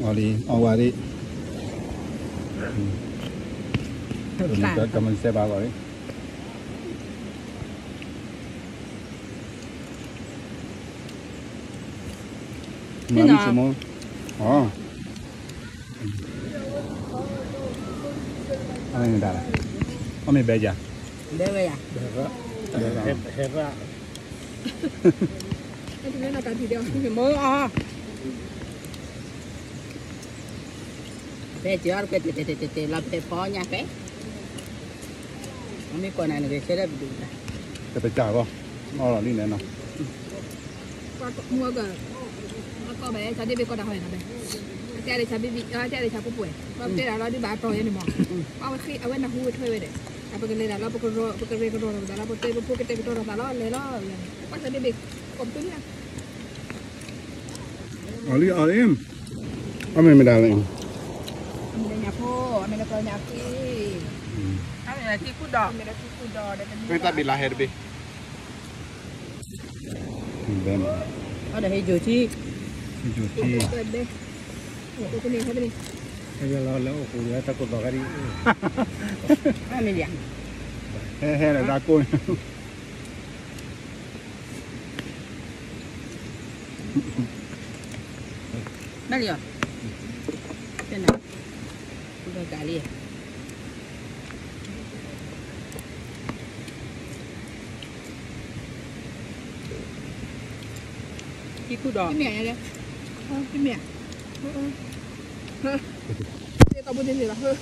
အီၤလံ အီၣ်ဝဲဒၣ်, ကမၤစဲဘၣ်ဂီၤလံ, မၤမုၢ်ဆိမိၣ်, အီၤ, အမ့ၢ်ဒၣ်, အမ့ၢ်ဘဲယၤ, ဘဲဝဲယၤ, ဟဲရၣ်, ဟဲရၣ်, မ့ၢ်အီၤ ဖဲကၠီၤအီၣ်တကွဲၢ်တဲတဲတဲတဲတဲ လီၤဖဲဖီညါဖဲ, အမ့ၢ်ကိးနၤနကဆၢထၢၣ်ပဒုးနၤ, တပစၢ်ဘၣ်, အီၣ်လီၤလံန့ၣ်နီၤ, မ့ၢ်က, အကီၢ်ဘၣ် ဆါဒ့ဘ့ၣ်ကီၢ်တၢ်ဟီၣ်န့ၣ်ဘၣ်, အတဲဒၣ်ဆါဘ့ၣ်ဘံၣ် အတဲဒၣ်ဆါပှဲၤပှဲၤ ဘၣ်တဲဒၣ်လီၤဒုးဘၣ်တီၤယဲန့ၣ်မး, အဝဲဃ့ အဝဲနၢ်ဟူဝဲထွဲဝဲဒၣ်, အပကလဲၤဒၣ်လီၤ ပကရဲၣ်ကရီထီၣ်သးလီၤ ပတဲပဖိကတဲကတီၤထီၣ်သးလီၤ လဲၤလီၤ, ပှၤဆါဒ့ဘ့ၣ် ကိးပသူလံ, အီၤလံအီၤလံ, အမ့ၢ်မတၤလဲၣ်, အမ့ၢ်ညၣ်ဖိ, အမ့ၢ်လၢကီၢ်ညၣ်ဖိ, အမ့ၢ်လၢထံကူၣ်ဒီး, ထံကူၣ်ဒီး, တၢ်ဘ့ၣ်လၢဟဲတဘ့ၣ်, အီၤဒီးဟဲယိာ်ထံ, ယိာ်ထံ, ဟဲလီၤလၢအိၣ်ဃိလၢတၢ်ကိၢ်သီခါဒံး, အမ့ၢ်လံ, ဟဲဟဲလၢတၢ်ကိၢ်န့ၣ် ဘၣ်လံအီၤ, တနၤ, ဒီးကးလံ, ထံကူၣ်ဒီး, မ့ၢ်, မ့ၢ်, ကီၢ်ပူၤန့ၣ်လၢၤဘၣ်,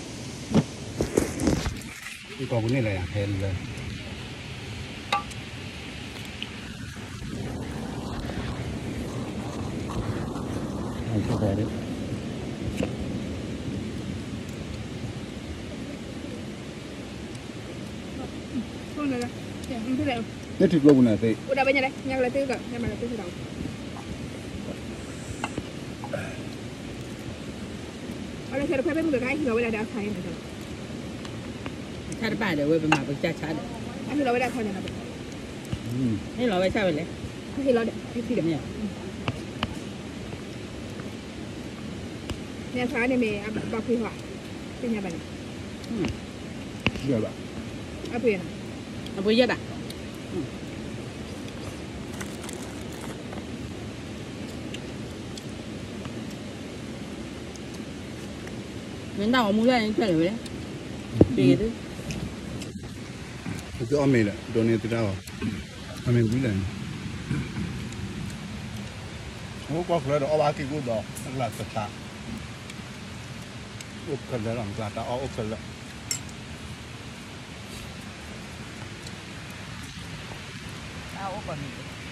ကီၢ်ပူၤန့ၣ်လၢၤယၤ ဟဲလၢ န့ၣ်ထံကျိပူၤန့ၣ်သ့, အိၣ်ဒၣ်ဘဲညါလဲၣ် ညါကလၢတၢ်ကီ, ညါမၤလၢတၢ်ကီ, အီၤလၢခဲတခွဲဘ့ၣ်မုၢ်ကခါ ဟံးလီၤဝဲဒၣ်ဒီးအခါအံၤန့ၣ်, ဆါတဘၣ်ဒီး ဝဲပမၤပကစၢ်ဆါဒီး, အဟံးလီၤဝဲဒၣ်အခါန့ၣ်, ဟံးလီၤဝဲဆါဝဲလဲၣ်, အဟံးလီၤဒီး, မ့ၢ်အခါန့ၣ်မ့ၢ်အဘၣ်ဖှံဟီ, သ့ၣ်ညါဘၣ်န့ၣ်, အဖှံ, အဖှံယဲၢ်ဘၣ် မ့ၢ်နၢ်အီၤမူလၢနကၢၢ်လၢၤဝဲ, ဘ့ၣ်, သုအီၣ်မ့ၤလၢ ဒိးန့ၢ်သုတၢ်အီၣ်, အမ့ၢ်ဝံၤလၢ, အိၣ်ကီၢ်ချၢဒီးအီၣ်ဘၣ်က့ၢ်ကူၣ်ဒီး အကျါသး, အိၣ်ခဲလၢာ်လီၤ ကျါတၢ်အီၣ်အိၣ်ခဲလၢာ်, တၢ်အီၣ်အိၣ်ကီၢ်န့ၣ်